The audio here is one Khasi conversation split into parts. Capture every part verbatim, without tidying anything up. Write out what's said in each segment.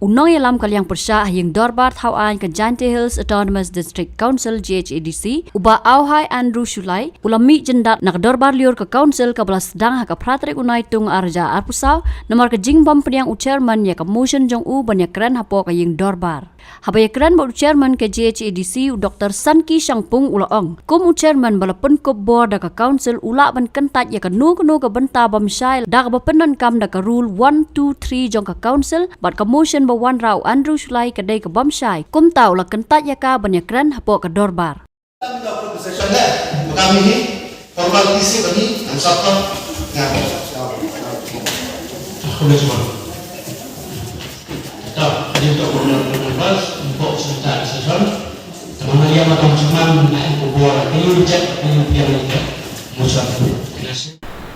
U nongïalam ka liang pyrshah ha ïing dorbar thaw aiñ ka Jaintia Hills Autonomous District Council, J H A D C, u Bah Auhai Andrew Shullai, u la mih jyndat na ka dorbar lyiur ka Council kaba la sdang ha ka phra tarik u Naitung arhajar arphew saw, namar ka jingbym pdiang u Chairman ïa ka motion jong u ban ïakren hapoh ka ïing dorbar. Haba ïakren bad u Chairman ka J H A D C, u Doctor Sanki Shangpung, u la ong, kum u Chairman ba la pynkup bor da ka Council, u lah ban kyntait ïa kano kano ka bynta bym shai da kaba pyndonkam da ka Rule one two three jong ka Council bad ka motion ba wanrah u Andrew Shullai ka dei ka bym shai. Kumta u la kyntait ïa ka ban ïakren hapoh ka dorbar.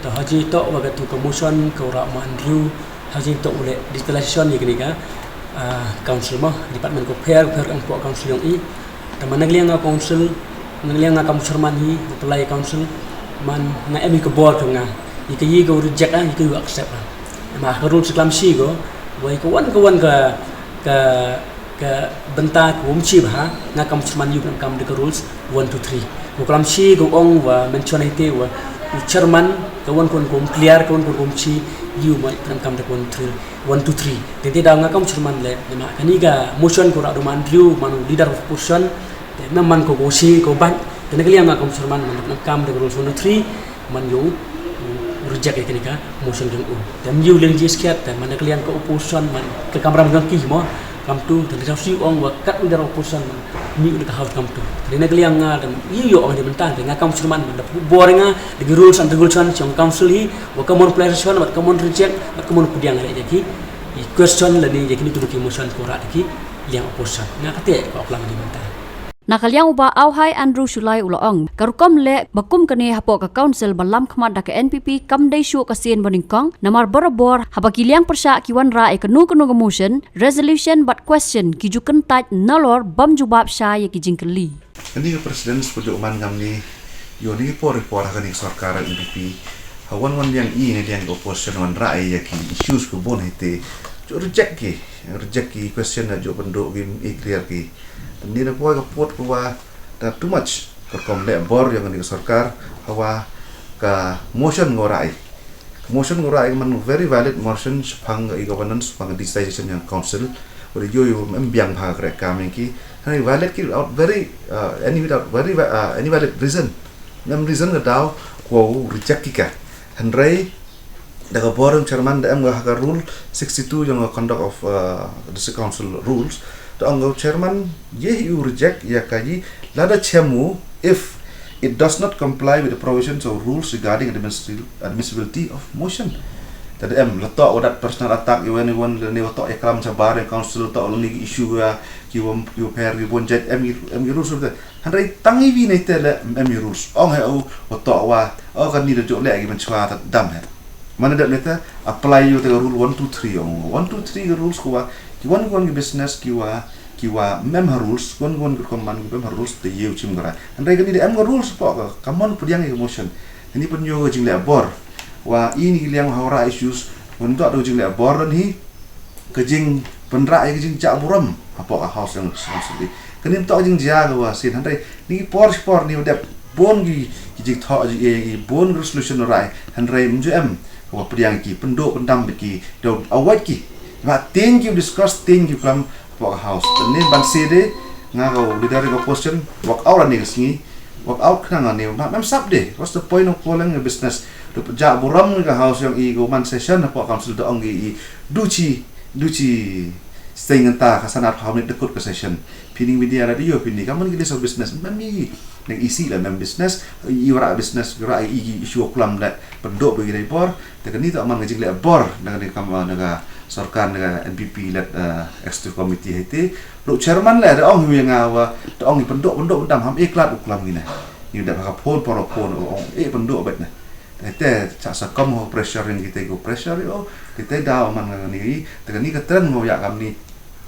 To ha jingïatoh wa katu ka motion ka u Rah Mandriew, ha jingïatoh u leh detailization ïa kane ka, ah, council mo, department ko pher pher hapoh council yong i. Te man na ka liang nga council, man na ka liang nga kam chairman hi, u pynlai council, man nga em hi ka bor ka nga. I ka i ka u reject ah, i ka i u accept ah. Ma ka rules klam shi ko, wa i ka wan ka wan ka, ka, ka bynta ka wom chi bha, nga kam chairman ïu kam da ka rules one two three. Ko klam shi ko ong wa mention ai te wa u chairman ka wan kon kom clear, ka wan kon kom chi ïu ma kam da ka one two three. One two three. Te te da nga kam chairman le, ma kani ka motion ko Rah Mandriew, man u leader of opposition, te na man ko ko shi ko ban, te na ka liang nga kam chairman man kam da ka rules one two three, man ïu reject ïa kane ka motion jong u. Te ym ïu leng ji skhiat, te man na ka liang ka opposition, man ka kamram jong ki mo, kam tu, te da shi ong wa kat u leader of opposition, man mih u na ka house kam tu. Te na ka liang nga, te ïu ïu ong di bynta, te nga kam chairman, man da bor nga da ki rules and regulation jong council hi, wa ka mon pynlai session, wa ka mon reject, wa ka mon pdiang ïa ki, i question lane ïa kini tu ki motion ko Rah da ki liang opposition. Nga kate ko klam di bynta. Na ka liang u Bah Auhai Andrew Shullai u la ong, ka rukom leh ba kum kane hapoh ka council ba lam khmat da ka N P P kam dei shuh ka sien ba nyngkong, namar barabor haba ki liang pyrshah ki wanrah ïa kano kano ka motion, resolution bad question ki ju kyntait nalor bym jubab shai ïa ki jingkylli. Kani ka president shu ju man ngam ni, ïoh ni por por ha kani ka sorkar N P P. Ha wan wan liang i ne liang ka opposition wanrah ïa ki issues ka bun hi te, ju reject ki, reject ki question, na ju pynduh ki, i clear ki. Te ni na poi ka put ko wa da too much ka rukom leh bor ïa kani ka sorkar, hawa ka motion nga rah i. Ka motion nga rah i man very valid motion shaphang i governance, shaphang digitization ïa ka council. Wa da ïoh ïoh em biang bha ka rek kam ïa ki. Hynrei valid ki without very, uh, any without very va-, uh, any valid reason. Em reason ka daw ko reject ki ka. Hynrei da ka bor jong chairman da em ka ha ka rule sixty-two jong ka conduct of, uh, district council rules. Da ong ka chairman, ye hi u reject ïa ka i lada chem u if it does not comply with the provisions of rules regarding admissibil-, admissibility of motion. Te da em la toh wa dat personal attack ïa anyone, ne wa toh ïa klam shabar ïa council, toh lane ki issue ïa ki wa, ki wa pher, ki wa bun jait, em, em ki rules te. Hynrei tang i wi ne te le em i rules. Ong he u, wa toh wa, o kani da jok le ki ban chwa ta dam he. Mane da ne te apply ïa te ka rule one two three ong. One two three ka rules ko wa, ki wan ki wan ki business ki wa, ki wa mem ha rules, ki wan ki wan ki rukom man ki mem ha rules te ïew chim ka rai. Hynrei kani da em ka rules po ka, ka mon pdiang ïa ka motion. Kani pynïoh ka jingleh bor. Wa i ni ki liang ha u rah issues, wan toh da ka jingleh bor don hi, ka jingpynrah ïa ka jingjah burom hapoh ka house jong ka council. Kani ym toh ka jingjia ka wa sien, hynrei ni ki por shi por ni wa dep bun ki, ki jingthoh ji e, ki bun ki resolution rah, hynrei ym ju em ka wa pdiang ki, pynduh pyndam bad ki, da await ki. Ba tieng ki discuss, tieng ki klam hapoh ka house. Te ni ban sede nga ka leader ka opposition, walk out ani ka sngi, walk out khnang ani, ba mem sap de. What's the point of calling a business? Da pjah burom ka house jong i, ka man session hapoh council da ong i, i duchi, duchi seng nganta ka sanat ha minit da kut ka session. Pini media radio pini ka man ki list of business, mem i nang isi la mem business, i wa rah business, wa rah i, i issue klam la pynduh ba ki dei bor. Te kani ta man ka jingleh bor na kani kam na ka sorkar na ka N P P led, eh, executive committee hai te. Ruh chairman le da ong hi nga wa da ong i pynduh, pynduh pyndam, ham e klat u klam ngi ne. Ngi da ka phone, por phone, ong e pynduh bet ne. Te, te, cha sa kam ho pressure ïa kita ko pressure ïa o, kita da man nga ni, te kani ka trend mo ïa kam ni.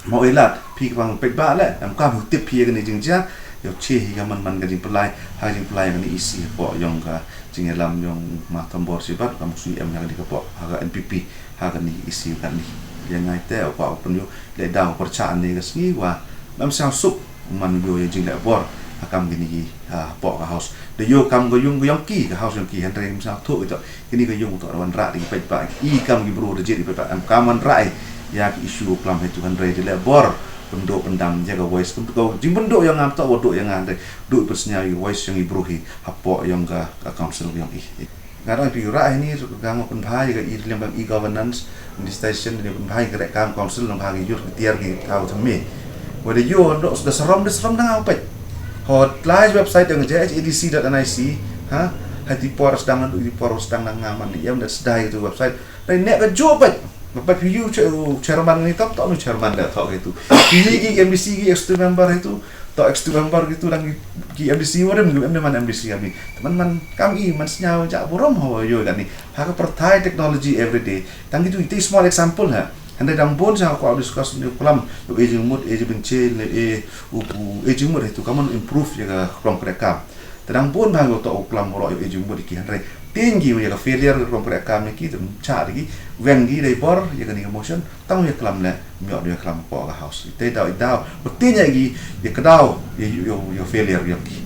Mo elat, phi ka bang pek ba le, em kam hu tip phi kani jingjia, ïa che hi ka man man ka jingpynlai, ha jingpynlai kani isi po ïong ka jingïalam ïong ma Thombor Shibat, kam sui em kani ka po, ha ka N P P, ha kani isi kani. Ïa nga te u kwah u pynïoh leh daw pyrshah ne ka sngi wa mem sngewsuk man ïoh ïa jingleh bor ha kam kine ki, ah, hapoh ka House. Da ïoh kam ka yung ka yong ki, ka House yong ki, hynrei mem sngewthuh ito kine ka yung to wanrah da ki paidbah, i kam ki bru da jied ki paidbah, em kam wanrah ïa ki issue klam hetu, hynrei da leh bor pynduh pyndam ïa ka voice, ka jingpynduh yong nga to wa duh ïa nga, hynrei duh pynsngew ïa ki voice yong ki bru hi hapoh yong ka, ka council yong i. Nga dang phi rah hini, ka nga pynbha ïa ka e, lem bang e-governance, digitization, ne pynbha ïa ka rek kam council, lem bha ki yur ki tiar ki thaw thymme. Wa da ïoh da, da sarom, da sarom da nga u peit. Hot lai website yong J H A D C dot N I C, ha, ha ti por sdang, da ti por sdang da nga man ïam da sdai tu website. Dai ne ka jo peit. Ba peit ïa u chairman ni tam to nu chairman da to gitu. Ki ki M D C ki executive member itu. To executive member gitu dang ki M D C warim ki em man M D C kami. Teman man kam i man sñiaw ja burom ho yo kani. Ha ka pyrthai technology everyday. Tang gitu ite small example ha. Hynrei dang bun sa kwah discuss ni klam. Yo e jingmut e jingpynche ne e u e jingmut itu kaman improve ïa ka klam kre kam. Te dang bun bha yo to u klam ro yo e jingmut ki hynrei. Tin ki ïa ka failure klam kre kam ni ki tem cha ki weng ki dei bor ïa kani ka motion. Tang ïa klam ne, miok ïa klam ko ka House. Ite daw, ite daw. Betin ïa ki, ïa kedaw, ïa, ïa, ïa failure ïa ki.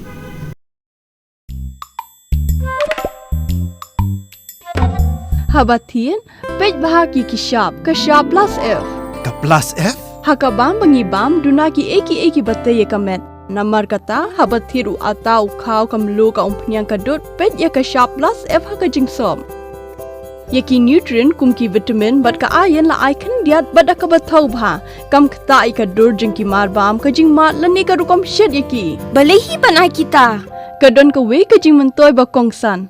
Haba thin, peit bha ki ki shap, ka shap plus F. Ka plus F? Ha ka bam ba ngi bam, duna ki eki eki bate ïa ka met. Namar kata, haba thied u ata u khaw ka mluh ka umphniang ka dud, peit ïa ka shap plus F ha ka jingsop. Ïa ki nutrient kum ki vitamin bad ka iron la ai khyndiat bad da kaba thaw bha. Kam ktah ïa ka dur jong ki marbam, ka jingmad lane ka rukom shet ïa ki. Balei hi ban ai kita? Ka don kawei ka jingmyntoi ba kongsan.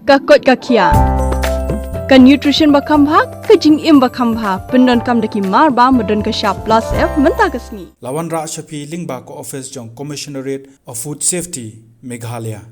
Ka koit ka khiah. Ka nutrition ba kham bha, ka jingim ba kham bha. Pyndonkam da ki marbam ba don ka shap plus F mynta ka sngi. La wanrah sha phi lyngba ka office jong Commissionerate of Food Safety, Meghalaya.